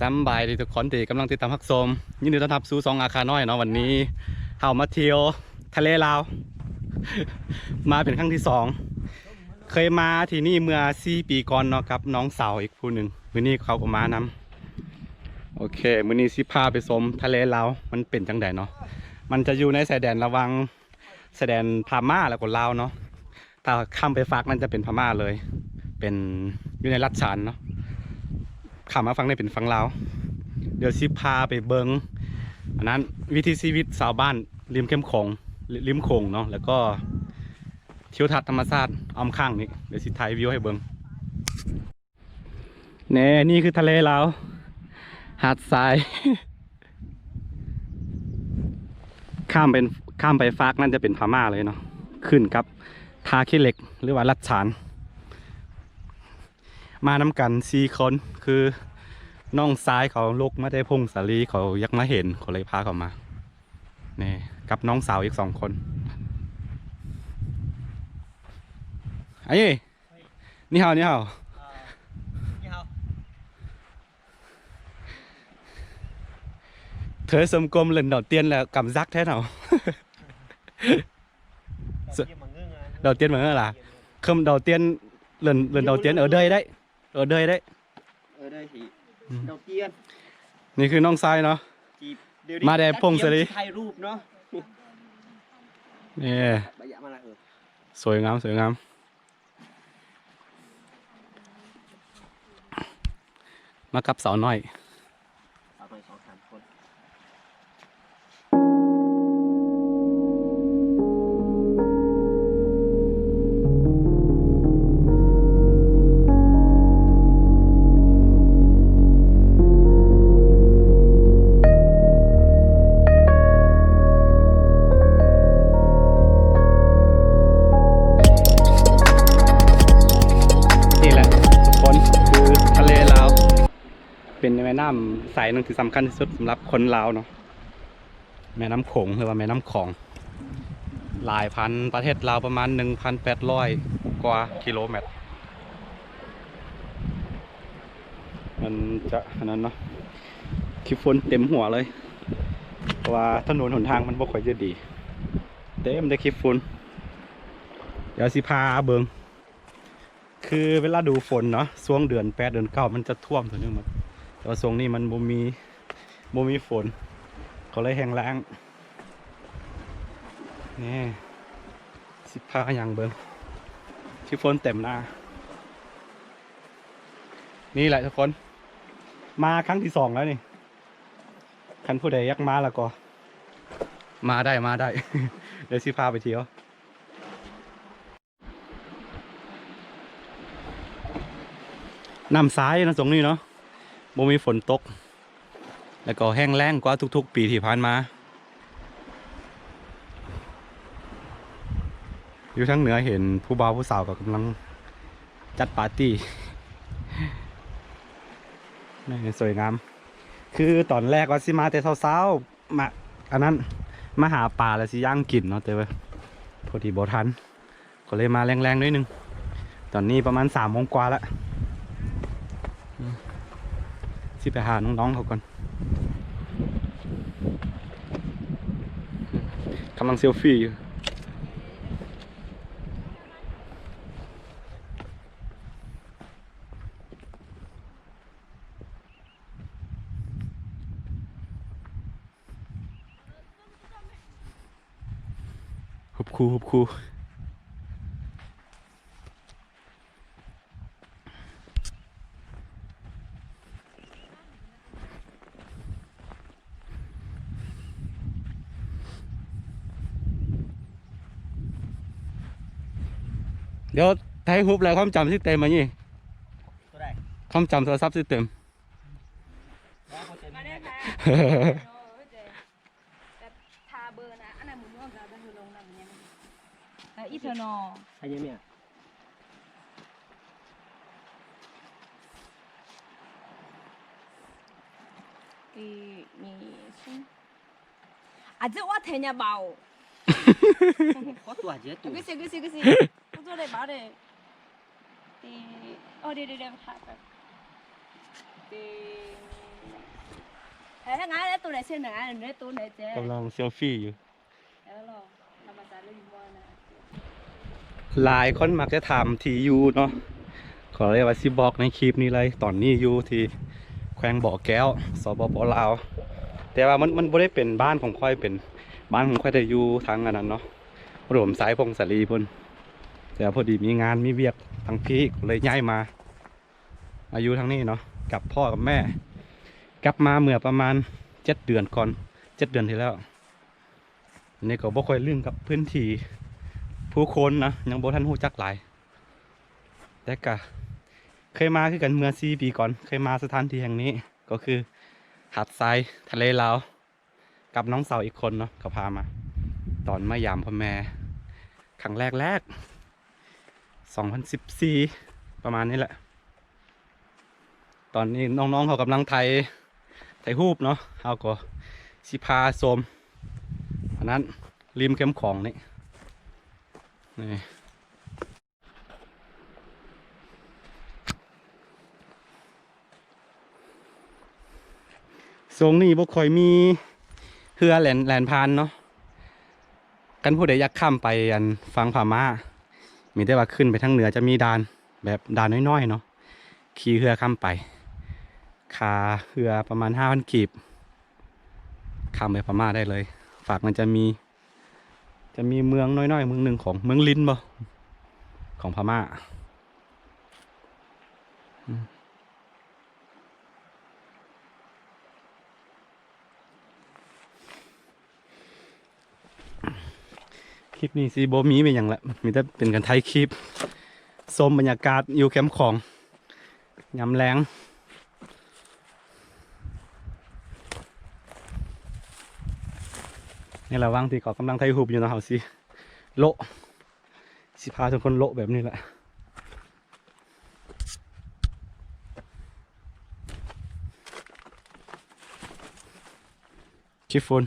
ສຳບາຍດີທຸກຄົນທີ່ກຳລັງຕິດຕາມຮັບຊົມ, ຍິນດີຕ້ອນຮັບສູ່ຊ່ອງອາຄານ້ອຍເນາະ. ວັນນີ້ເຮົາມາທ່ຽວທະເລລາວ ມາເປັນຄັ້ງທີສອງ. ເຄີຍມາທີ່ນີ້ເມື່ອສີ່ປີກ່ອນເນາະ ກັບນ້ອງສາວອີກຜູ້ໜຶ່ງ, ມື້ນີ້ເຂົາກໍມານຳ. ໂອເຄ ມື້ນີ້ຊິພາໄປຊົມທະເລລາວ ມັນເປັນຈັ່ງໃດເນາະ. ມັນຈະຢູ່ໃນຊາຍແດນລະຫວ່າງ ຊາຍແດນພະມ້າແລ້ວກໍລາວເນາະ. ຖ້າຂ້າມໄປຟາກນັ້ນຈະເປັນພະມ້າເລີຍ ເປັນຢູ່ໃນລັດສານເນາະ, ຂ້າມມາຝັ່ງນີ້ເປັນຝັ່ງລາວ. ດຽວຊິພາໄປເບິ່ງ ອັນນັ້ນ ວິຖີຊີວິດຊາວບ້ານລິມແຄມຂອງ ລິມໂຂງເນາະ, ແລ້ວກໍທິວທັດທຳມະຊາດອ້ອມຂ້າງນີ້. ດຽວຊິຖ່າຍວິວໃຫ້ເບິ່ງ. ແນ່ ນີ້ຄືທະເລລາວ ຫາດຊາຍ. ຂ້າມເປັນ ຂ້າມໄປຟາກນັ້ນຈະເປັນພະມ້າເລີຍເນາະ, ຂຶ້ນກັບທ່າຂີ້ເຫຼັກ ຫຼືວ່າລັດສານ. ມານຳກັນສີ່ຄົນ ຄືນ້ອງຊາຍເຂົາ ລົກມາແຕ່ຜົ້ງສາລີ, ເຂົາຢາກມາເຫັນ ເຂົາເລີຍພາເຂົາມາ. ນີ້ ກັບນ້ອງສາວອີກສອງຄົນ. ອາ ນີ້ 你好，你好。你好。 Thuê sum kum lần đầu tiên là cảm giác thế nào? Đầu tiên mà ngưng à? Không, đầu tiên, lần, lần đầu tiên ở đây đấy. Ở đây đấy. Ở đây thì đầu tiên. ນີ້ຄືນ້ອງຊາຍເນາະ มาแต่ผงสาลี ถ่ายรูปเนาะ. ນີ້ สวยงาม สวยงาม. ມາກັບສາວນ້ອຍ ສາວນ້ອຍສອງສາມຄົນ. ນີ້ແຫຼະທຸກຄົນ ຄືທະເລລາວ ເປັນແມ່ນ້ຳສາຍໜຶ່ງທີ່ສຳຄັນທີ່ສຸດສຳລັບຄົນລາວເນາະ. ແມ່ນ້ຳໂຂງ ຫຼືວ່າແມ່ນ້ຳຂອງ ຫຼາຍຜ່ານປະເທດລາວປະມານໜຶ່ງພັນແປດຮ້ອຍກວ່າກິໂລແມັດ. ມັນຈະອັນນັ້ນເນາະ ຂີ້ຝຸ່ນເຕັມຫົວເລີຍ ເພາະວ່າຖະໜົນຫົນທາງມັນບໍ່ຄ່ອຍຈະດີ ເຕັມແຕ່ຂີ້ຝຸ່ນ. ດຽວຊິພາເບິ່ງ ຄືເວລາດູຝົນເນາະ ຊ່ວງເດືອນແປດເດືອນເກົ້າມັນຈະຖ້ວມເທື່ອໜຶ່ງໝົດ, ແຕ່ວ່າຊ່ວງນີ້ມັນບໍ່ມີ ບໍ່ມີຝົນ ກໍເລີຍແຫ້ງແລ້ງ. ນີ້ ຊິພາຍ່າງເບິ່ງ ຂີ້ຝຸ່ນເຕັມໜ້າ. ນີ້ແຫຼະທຸກຄົນ ມາຄັ້ງທີສອງແລ້ວນີ້. ຄັນຜູ້ໃດຢາກມາແລ້ວກໍມາໄດ້ ມາໄດ້ ດຽວຊິພາໄປທ່ຽວ. ນ້ຳໃສເນາະ ຊ່ວງນີ້ເນາະ ບໍ່ມີຝົນຕົກ ແລ້ວກໍແຫ້ງແລ້ງກວ່າທຸກໆປີທີ່ຜ່ານມາ. ຢູ່ທາງເໜືອເຫັນຜູ້ບ່າວຜູ້ສາວກໍກຳລັງຈັດປາຕີ້ ນີ້ສວຍງາມ. ຄືຕອນແລກວ່າຊິມາແຕ່ເຊົ້າໆ ມາ ອັນນັ້ນ ມາຫາປາແລ້ວຊິຍ່າງກິນເນາະ ແຕ່ວ່າພໍດີບໍ່ທັນ ກໍເລີຍມາແລງໆໜ້ອຍໜຶ່ງ. ຕອນນີ້ປະມານສາມໂມງກວ່າລະ ອືມ ຊິໄປຫານ້ອງໆເຂົາກ່ອນ. ກຳລັງເຊວຟີຢູ່. ຮູບຄູ່ ຮູບຄູ່. ດຽວຖ່າຍຮູບແລ້ວຄວາມຈຳຊິເຕັມອັນນີ້ ໂຕໃດ? ຄວາມຈຳໂທລະສັບຊິເຕັມ. ມາເດີ ແບບຖ້າເບີນະ ອັນນັ້ນໝູນອກຈາກເດີລົງນຳຫຍັງ ເອີ ອີເທີນໍ ໃສ່ຫຍັງແມ່? ອາເຈວ່າແທນຍາເບົາ ຂໍຕົວເຈຕົວ ກະຊິ ກະຊິ ກະຊິ ຂໍຕົວໄດ້ເບົາເດ້. ເຕ ໂອ ເດ ເດ ເດ ຖ້າແປັບ ເຕ ກຳລັງເຊວຟີຢູ່. ຫຼາຍຄົນມັກຈະຖາມທີ່ຢູ່ເນາະ, ກໍເລີຍວ່າຊິບອກໃນຄລິບນີ້ເລີຍ. ຕອນນີ້ຢູ່ທີ່ແຂວງບໍ່ແກ້ວ ສປປ ລາວ, ແຕ່ວ່າມັນ ມັນບໍ່ໄດ້ເປັນບ້ານຂອງຂ້ອຍ, ເປັນບ້ານຂອງຂ້ອຍ ແຕ່ຢູ່ທາງອັນນັ້ນເນາະ, ອຸດົມໄຊ ຜົ້ງສາລີພຸ້ນ. ແຕ່ວ່າພໍດີມີງານມີວຽກທາງພີ້ ກໍເລີຍຍ້າຍມາ ມາຢູ່ທາງນີ້ເນາະ ກັບພໍ່ກັບແມ່. ກັບມາເມື່ອປະມານເຈັດເດືອນກ່ອນ, ເຈັດເດືອນທີ່ແລ້ວ. ອັນນີ້ກໍບໍ່ຄ່ອຍລຶ້ງກັບພື້ນທີ່ຜູ້ຄົນນະ, ຍັງບໍ່ທັນຮູ້ຈັກຫຼາຍ, ແຕ່ກະເຄີຍມາຄືກັນເມື່ອສີ່ປີກ່ອນ. ເຄີຍມາສະຖານທີ່ແຫ່ງນີ້ ກໍຄືຫາດຊາຍທະເລລາວ ກັບນ້ອງສາວອີກຄົນເນາະ, ກໍພາມາ ຕອນມາຢາມພໍ່ແມ່ຄັ້ງແລກໆ ສອງພັນສິບສີ່ ປະມານນີ້ແຫຼະ. ຕອນນີ້ນ້ອງໆເຂົາກຳລັງໄຖ ໄຖຮູບເນາະ, ເຮົາກໍຊິພາຊົມອັນນັ້ນ ລິມແຄມຂອງນີ້ ນີ້. ຊ່ວງນີ້ບໍ່ຄ່ອຍມີເຮືອແລ່ນ ແລ່ນຜ່ານເນາະ. ຄັນຜູ້ໃດຢາກຂ້າມໄປອັນຝັ່ງພະມ້າ ມີແຕ່ວ່າຂຶ້ນໄປທາງເໜືອຈະມີດ່ານ ແບບດ່ານນ້ອຍໆເນາະ, ຂີ່ເຮືອຂ້າມໄປ, ຄ່າເຮືອປະມານຫ້າພັນກີບ ຂ້າມໄປພະມ້າໄດ້ເລີຍ. ຟາກມັນຈະມີ ຈະມີເມືອງນ້ອຍໆເມືອງໜຶ່ງຂອງເມືອງລິນບໍ ຂອງພະມ້າ. ຄລິບນີ້ຊິບໍ່ມີແມ່ນຫຍັງລະ, ມີແຕ່ເປັນການຖ່າຍຄລິບ ຊົມບັນຍາກາດຢູ່ແຄມຂອງ ຍາມແລງ ໃນລະຫວ່າງທີ່ເຂົາກຳລັງຖ່າຍຮູບຢູ່ເນາະ, ເຮົາຊິເລາະ ຊິພາທຸກຄົນເລາະແບບນີ້ແຫຼະ. ຂີ້ຝຸ່ນ.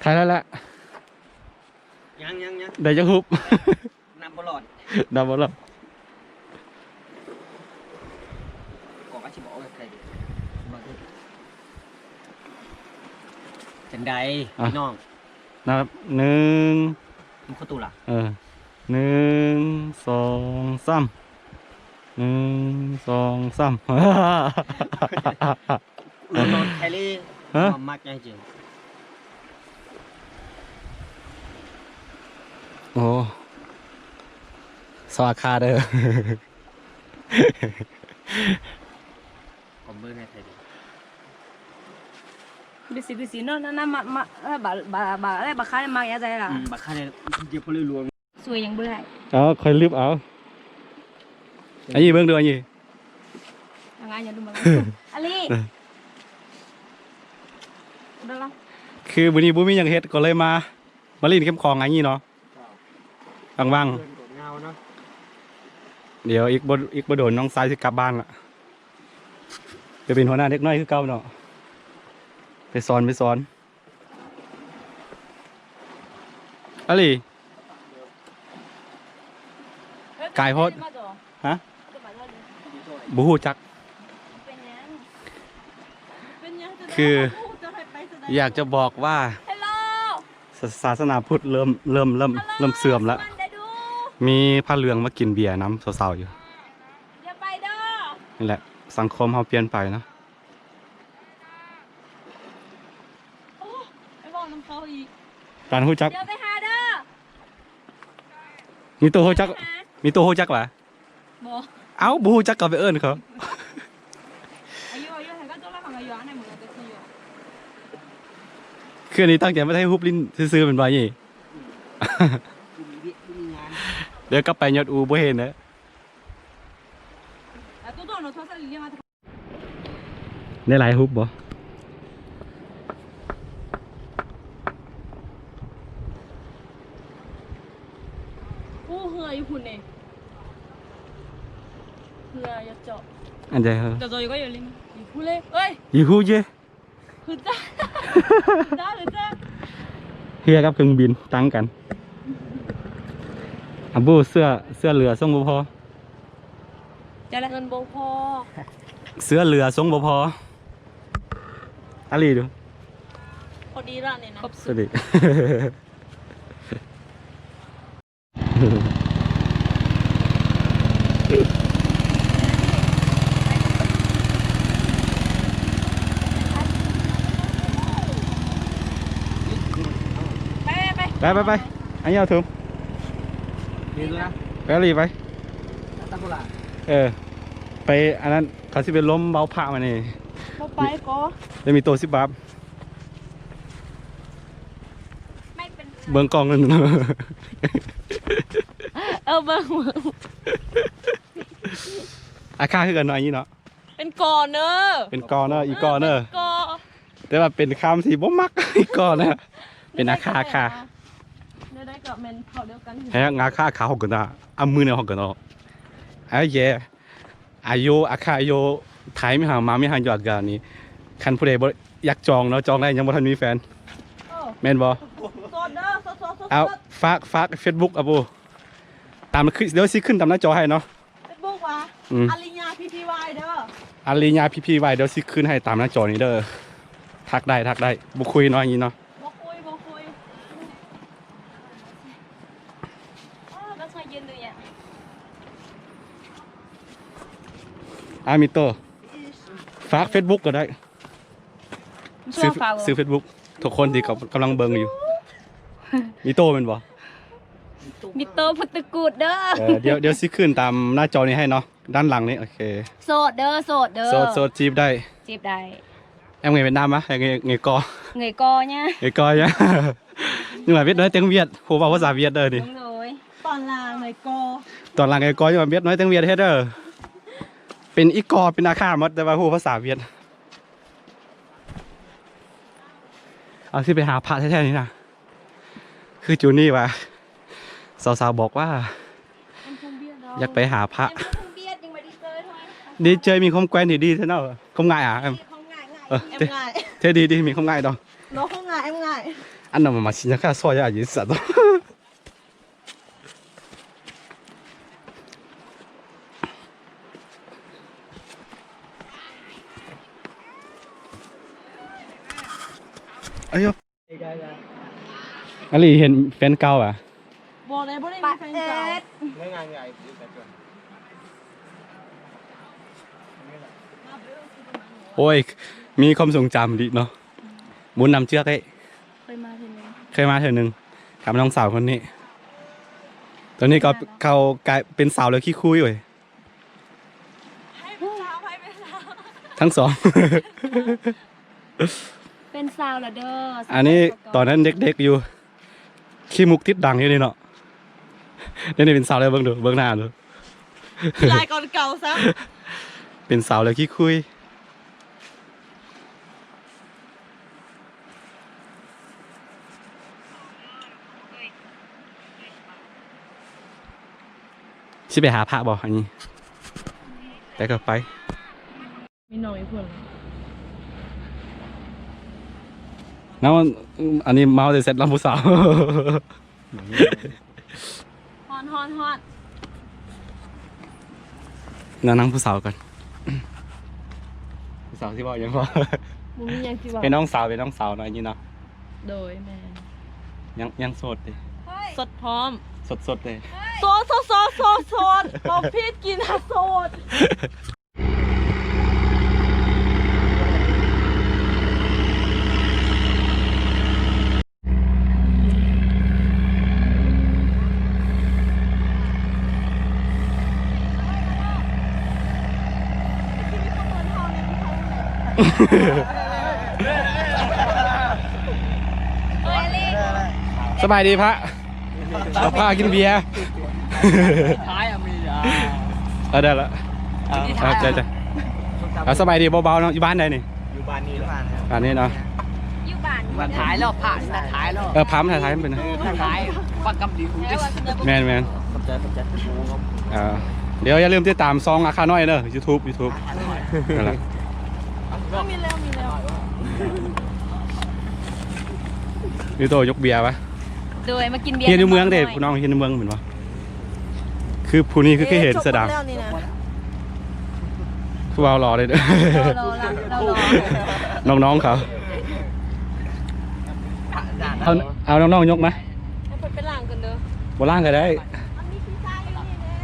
ຖ່າຍແລ້ວລະ. ຍັງ ຍັງ ຍັງ ໄດ້ຈັກຮູບ? ນັບບໍ່ລອດ ນັບບໍ່ລອດ. ກໍວ່າຊິບອກວ່າໃຜເດ້ ມາເດີ. ຈັ່ງໃດ ອ່ະ ພີ່ນ້ອງ? ນັບ ໜຶ່ງ ມັນຂໍຕູ້ລະ ເອີ ໜຶ່ງ ສອງ ສາມ ໜຶ່ງ ສອງ ສາມ. ໂດນແຄຣີ ຮະ? ມັກຫຍັງຈິງ? ໂອ້ ສວາຄາເດີ. ຂອງເບິ່ງໃຫ້ໃຜດີ? ບິຊິ ບິຊິເນາະ ນັ້ນ ນັ້ນ ມາ ມາ ເອີ ບາ ບາ ບາ ເອີ ບາຄາຍມາກຫຍັງໃດລະ? ອືມ ບາຄາຍ ດຽວພໍເລີຍລວງ ຊ່ວຍຫຍັງບໍ່ໄດ້. ເອົາ ຂ້ອຍລຶບເອົາ. ອັນນີ້ເບິ່ງດູ ອັນນີ້ ອາງານຫຍັງດູມາ ອາລີ ເດີລະ. ຄືມື້ນີ້ບໍ່ມີຫຍັງເຮັດ ກໍເລີຍມາ ມາຫຼິ້ນແຄມຂອງອັນນີ້ເນາະ. ເຈົ້າ ວ່າງໆ ເພື່ອນກໍເຫງົາເນາະ. ດຽວອີກບໍ່ ອີກບໍ່ດົນນ້ອງຊາຍຊິກັບບ້ານລະ ໄປເປັນຫົວໜ້າເດັກນ້ອຍຄືເກົ່າເນາະ. ໄປສອນ ໄປສອນ. ອາລີ ກາຍໂພດ. ຮະ? ບໍ່ຮູ້ຈັກ. ຄືຢາກຈະບອກວ່າ ສະ ສາສະໜາພຸດເລີ່ມ ເລີ່ມ ເລີ່ມ ເລີ່ມເສື່ອມລະ. ມີພະເຫຼືອງມາກິນເບຍນຳສາວໆຢູ່. ຢ່າໄປເດີ. ນີ້ແຫຼະ ສັງຄົມເຮົາປ່ຽນໄປເນາະ. ໂອ້ ໄປເວົ້ານຳເຂົາອີກ. ການຮູ້ຈັກ ຢ່າໄປຫາເດີ. ມີໂຕຮູ້ຈັກ ມີໂຕຮູ້ຈັກຫວາ? ບໍ່. ເອົ້າ ບໍ່ຮູ້ຈັກກໍໄປເອີ້ນເຂົາ. ຄືອັນນີ້ຕັ້ງໃຈມາຖ່າຍຮູບຫຼິ້ນຊື່ໆແມ່ນບໍ່ນີ້? ດຽວກັບໄປຍອດອູບໍ່ເຫັນເດີ. ໄດ້ຫຼາຍຮູບບໍ່? ໂອ້ ເຮືອຢູ່ພຸ້ນເດ້ ເຮືອຢາກເຈາະ ອັນໃດເຮີ ເຈາະຢູ່ກໍຢູ່ລິມ ຢູ່ພຸ້ນເລີຍ ເອີຍ ຢູ່ຮູ້ເຈ ຄືຈ້າ ຄືຈ້າ ຄືຈ້າ ເຮືອກັບເຄື່ອງບິນຕ່າງກັນ ອາບູ ເສື້ອ ເສື້ອເຫຼືອສົ່ງບໍ່ພໍ ເຈົ້າລະ ເງິນບໍ່ພໍ ເສື້ອເຫຼືອສົ່ງບໍ່ພໍ ອາລີດູ ພໍດີລະນີ້ນະ ຄົບສຸດ ພໍດີ ໄປ ໄປ ໄປ ໄປ ໄປ ອັນນີ້ເອົາທຸມ ນີ້ດູນະ ໄປ ອາລີໄປ ເອີ ໄປອັນນັ້ນ ເຂົາຊິໄປລົມເບົາພະມານີ້ ບໍ່ໄປກໍ ໄດ້ມີໂຕສິບບາດ ເບິ່ງກ້ອງນັ້ນ ເອີ ເບິ່ງ ເບິ່ງ ອາຄາຄືກັນເນາະ ອັນນີ້ເນາະ ເປັນກໍເນີ ເປັນກໍເນີ ອີ່ກໍເນີ ເປັນກໍ ແຕ່ວ່າເປັນຄຳທີ່ບໍ່ມັກ ອີ່ກໍເນີ ເປັນອາຄາ ອາຄາ ແນວໃດກໍແມ່ນເຜົ່າດຽວກັນ ແຮງ ອາຄາ ອາຄາ ເຮົາກໍນະ ອາ ມື້ນີ້ເຮົາກໍເນາະ ອາເຢ ອາໂຍ ອາຄາໂຍ ໄທມີຫາ ມາມີຫາຢູ່ອາການີ້ ຄັນຜູ້ໃດບໍ່ຢາກຈອງເນາະ ຈອງໄດ້ ຍັງບໍ່ທັນມີແຟນ ເອີ ແມ່ນບໍ່? ໂສດເດີ ໂສດໆໆໆ ເອົາ ຝາກ ຝາກເຟສບຸກ ອາໂບ ຕາມ ດຽວຊິຂຶ້ນຕາມໜ້າຈໍໃຫ້ເນາະ ເຟສບຸກຫວາ? ອືມ ອາລິຍາ ພີພີວາຍ ເດີ ອາລິຍາ ພີພີວາຍ ດຽວຊິຂຶ້ນໃຫ້ຕາມໜ້າຈໍນີ້ເດີ ທັກໄດ້ ທັກໄດ້ ບໍ່ຄຸຍເນາະ ອັນນີ້ເນາະ ບໍ່ຄຸຍ ບໍ່ຄຸຍ ອ້າວ ກະຊອຍເຢັນເລີຍອະ ອາ ມິໂຕ ຝາກເຟສບຸກກໍໄດ້ ຊື່ ຊື່ເຟສບຸກ ທຸກຄົນທີ່ກຳ ກຳລັງເບິ່ງຢູ່ ມິໂຕແມ່ນບໍ່? ມິໂຕພຸດຕະກູດເດີ ເອີ ດຽວ ດຽວຊິຂຶ້ນຕາມໜ້າຈໍນີ້ໃຫ້ເນາະ ດ້ານຫຼັງນີ້ ໂອເຄ ໂສດເດີ ໂສດເດີ ໂສດ ໂສດ ຈີບໄດ້ ຈີບໄດ້ ແອມເງຍຫວຽດນາມມະ ແອມເງຍ ເງຍກໍ ເງຍກໍຍະ ເງຍກໍຍະ ຍັງວ່າຫວຽດນ້ອຍແຕ່ງຫວຽດ ຮູ້ເວົ້າພາສາຫວຽດເດີນີ້ ໂດຍ ຕອນລາງເງຍກໍ ຕອນລາງເງຍກໍ ຍັງວ່າຫວຽດນ້ອຍແຕ່ງຫວຽດເຮັດເດີ ເປັນອີ່ກໍ ເປັນອາຄາໝົດ ແຕ່ວ່າຮູ້ພາສາຫວຽດ ເອົາ ຊິໄປຫາພະແທ້ໆນີ້ນະ ຄືຈູນີ້ວ່າ ສາວໆບອກວ່າ ຢາກໄປຫາພະ ດີເຈີຍມີຄວາມແກວ່ນທີ່ດີແທ້ເນາະ ຄວາມງ່າຍອະ ເອີ ເທ ເທດີໆ ມີຄວາມງ່າຍດອກ ເນາະ ຄວາມງ່າຍ ຄວາມງ່າຍ ອັນນັ້ນມັນມາຊິຍາກາຊອຍອາຍິສະ ອາຍໂຍ ອາລີເຫັນແຟນເກົ່າອະ? ບໍ່ໄດ້ ບໍ່ໄດ້ມີແຟນເກົ່າ. ໂອ້ຍ ມີຄວາມຊົງຈຳດີເນາະ. ບຸນນຳເຈື່ອກເດ້ ເຄີຍມາເທື່ອໜຶ່ງ ເຄີຍມາເທື່ອໜຶ່ງ ກັບນ້ອງສາວຄົນນີ້. ຕອນນີ້ກໍເຂົາກາຍເປັນສາວແລ້ວ ຂີ້ຄຸຍເວີຍ. ໃຜເປັນສາວ ໃຜເປັນສາວ? ທັງສອງ ເປັນສາວແລ້ວເດີ. ອັນນີ້ຕອນນັ້ນເດັກໆຢູ່ ຂີ້ມຸກຕິດດັງຢູ່ນີ້ເນາະ. ດຽວນີ້ເປັນສາວແລ້ວ ເບິ່ງດູ ເບິ່ງໜ້າດູ ຫຼາຍກວ່າເກົ່າຊ້ຳ. ເປັນສາວແລ້ວຂີ້ຄຸຍ. ຊິໄປຫາພະບໍ່? ອັນນີ້ ໄປກໍໄປ. ມີນ້ອງອີກຄົນ ເນາະ. ອັນນີ້ເມົາແຕ່ແຊັດລຳຜູ້ສາວ. ຮ້ອນ ຮ້ອນ ຮ້ອນ. ນາງ ນາງຜູ້ສາວກ່ອນ. ຜູ້ສາວຊິເວົ້າຫຍັງບໍ່? ບໍ່ມີຫຍັງຊິເວົ້າ. ເປັນນ້ອງສາວ ເປັນນ້ອງສາວເນາະ ອັນນີ້ເນາະ. ໂດຍ ແມ່ນ. ຍັງ ຍັງໂສດເດ້. ໂສດພ້ອມ. ໂສດໆເດ້. ໂສດ ໂສດ ໂສດ ໂສດ ໂສດ. ເວົ້າຜິດ ກິນນະ ໂສດ. ສະບາຍດີພະ. ເອົາພາກິນເບຍ. ທ້າຍອາເມລິກາ. ເອົາ ໄດ້ລະ. ອ່າ ອ່າ ໃຈ ໃຈ. ເອົາ ສະບາຍດີເບົາໆເນາະ. ຢູ່ບ້ານໃດນີ້? ຢູ່ບ້ານນີ້ແຫຼະ. ບ້ານນີ້ເນາະ. ຢູ່ບ້ານນີ້. ມັນຖ່າຍແລ້ວ ພະມັນຖ່າຍແລ້ວ. ເອີ ພະມັນຖ່າຍ ຖ່າຍມັນເປັນ. ຖ່າຍປາກກຳດິວ. ແມ່ນໆ. ຂອບໃຈ ຂອບໃຈ. ເອີ ດຽວຢ່າລືມຕິດຕາມຊ່ອງອາຄານ້ອຍເດີ ຢູທູບ ຢູທູບ. ນັ້ນແຫຼະ. ມີແລ້ວ ມີແລ້ວ. ຢູ່ໂຕຍົກເບຍວະ. ໂດຍ ມາກິນເບຍ ຮຽນຢູ່ເມືອງເດ້. ນ້ອງ ຜູ້ນ້ອງຮຽນຢູ່ເມືອງແມ່ນບໍ່? ຄືຜູ້ນີ້ຄືເຄີຍເຫັນເສື້ອດຳ. ເອີ ຈົບແລ້ວນີ້ນະ. ຄືເວົ້າຫຼໍ່ເດ້. ຫຼໍ່ ຫຼໍ່ ຫຼໍ່. ນ້ອງໆເຂົາ. ເອົາ ເອົານ້ອງໆຍົກມາ. ໃຫ້ເພິ່ນໄປລ້າງກ່ອນເດີ. ບໍ່ລ້າງກໍໄດ້. ມັນມີຂີ້ຊາຢູ່ນີ້ເດ້.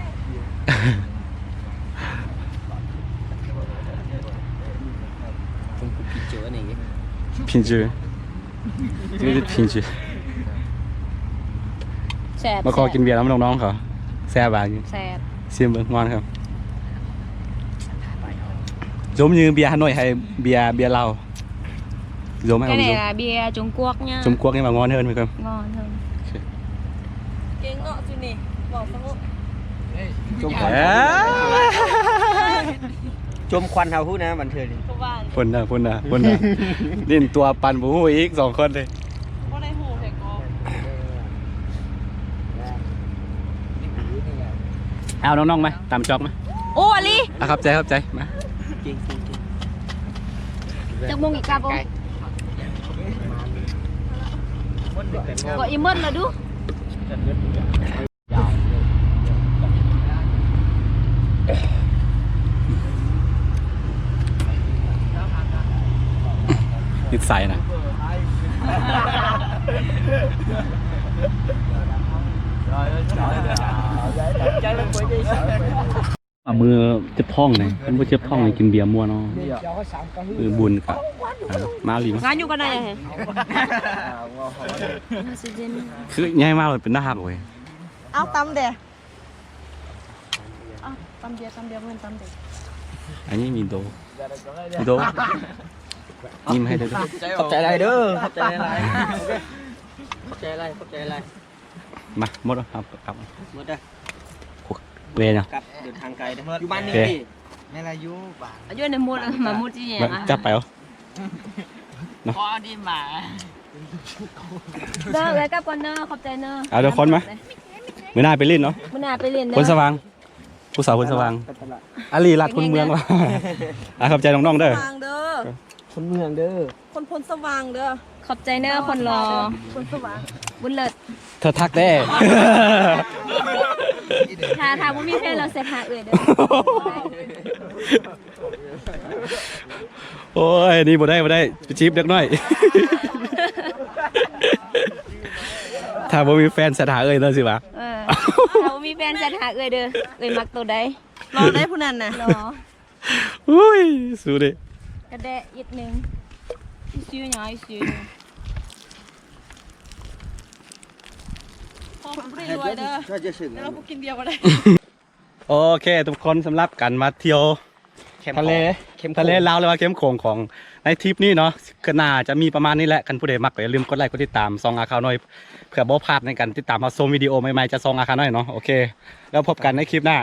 빈줄. 빈줄. ແຊບ ມາຂໍກິນເບຍນຳນ້ອງໆເຂົາ. ແຊບຫວານຢູ່. ແຊບ. ຊີມເບິ່ງ ງອນຄັບ. ສົມຢືນເບຍຮາໂນ້ຍໃຫ້ເບຍ ເບຍລາວ. ສົມໃຫ້ ແຄ່ນີ້ລະ ເບຍຈົງກວກເນຍ. ຈົງກວກນີ້ວ່າງອນເຮີນເພິ່ນ. ງອນເຮີນ. ເກັ່ງເນາະຈຸນີ້ ເວົ້າສະຫງົບ. ຈົມຄວັນ ເອີ ຈົມຄວັນເຮົາຮູ້ນະ ບັນເທີນີ້. ພຸ້ນນະ ພຸ້ນນະ ພຸ້ນນະ. ຫຼິ້ນຕົວປັ່ນບໍ່ຮູ້ອີກສອງຄົນເດ້. ບໍ່ໄດ້ຮູ້ແທ້ກໍ. ເອົານ້ອງໆມາ ຕາມຈອກມາ. ໂອ້ ອາລີ. ອ່ະ ຂອບໃຈ ຂອບໃຈ. ມາ. ຈັກໂມງອີກກັບບໍ່? ກໍອີ່ເໝິດລະດູ. ນິດໄສນະ. ອາ ມື້ເຈັບທ້ອງນີ້ ຄັນບໍ່ເຈັບທ້ອງນີ້ກິນເບຍມົວເນາະ. ມື້ບຸນກະ ອາ ມາອີ່ຫຼີ. ງານຢູ່ກັນໄດ້. ຄືໃຫຍ່ມາເປັນໜ້າຮັກເວີຍ. ເອົາ ຕຳແດ່. ເອົາ ຕຳເບຍ ຕຳເບຍ ເພິ່ນຕຳເບຍ. ອັນນີ້ມີໂດ ມີໂດ. ຍິ້ມໃຫ້ເດີ. ຂອບໃຈຫຼາຍເດີ. ຂອບໃຈຫຼາຍ. ຂອບໃຈຫຼາຍ ຂອບໃຈຫຼາຍ. ມາ ໝົດແລ້ວ ເອົາກັບ ໝົດເດີ. ເວນະ ກັບ ເດີນທາງໄກເດີ. ຢູ່ບ້ານນີ້. ແມ່ນລະ ຢູ່ບ້ານ ຢູ່ໃນໝົດ ມາໝົດທີ່ນີ້. ຈັບໄປເອົາເນາະ. ພໍດີມາເດີ. ເອີຍ ກັບກ່ອນເດີ. ຂອບໃຈເດີ. ເອົາ ດຽວຄົນມາ. ມື້ໜ້າໄປຫຼິ້ນເນາະ. ມື້ໜ້າໄປຫຼິ້ນເດີ. ໂພນສະຫວ່າງ ຜູ້ສາວໂພນສະຫວ່າງ. ອາລີລັດຄົນເມືອງ. ອ່າ ຂອບໃຈນ້ອງໆເດີ. ຄົນເມືອງເດີ. ຄົນໂພນສະຫວ່າງເດີ. ຂອບໃຈເດີ ຄົນຫຼໍ່ ຄົນສະຫວ່າງ ບຸນເລີດ. ເທີທັກແດ່. ຖ້າ ຖ້າບໍ່ມີແຟນລາວແຊດຫາເອື້ອຍເດີ. ໂອ້ຍ ນີ້ບໍ່ໄດ້ ບໍ່ໄດ້ ໄປຈີບເດັກນ້ອຍ. ຖ້າບໍ່ມີແຟນແຊດຫາເອື້ອຍເດີ ຊິວ່າ. ເອີ ຖ້າບໍ່ມີແຟນແຊດຫາເອື້ອຍເດີ. ເອື້ອຍມັກໂຕໃດ? ຫຼໍ່ໄດ໋ຜູ້ນັ້ນນະ. ຫຼໍ່. ໂອ້ຍ ສູ້ເດ້. ກະແດະອີກໜຶ່ງ. ອີຊິວຫຍັງ ອີຊິວ. ພໍ່ຜູ້ໃດລວຍເດີ ແຕ່ວ່າຜູ້ກິນເບຍບໍ່ໄດ້. ໂອເຄທຸກຄົນ ສຳລັບການມາທ່ຽວທະເລ ທະເລລາວ ຫຼືວ່າເຂັ້ມຂົງຂອງໃນທຣິບນີ້ເນາະ ກໍໜ້າຈະມີປະມານນີ້ແຫຼະ. ຄັນຜູ້ໃດມັກກໍຢ່າລືມກົດໄລກົດຕິດຕາມຊ່ອງອາຄານ້ອຍ ເພື່ອບໍ່ພາດໃນການຕິດຕາມຮັບຊົມວິດີໂອໃໝ່ໆຈາກຊ່ອງອາຄານ້ອຍເນາະ. ໂອເຄ ແລ້ວພົບກັນໃນຄລິບໜ້າ.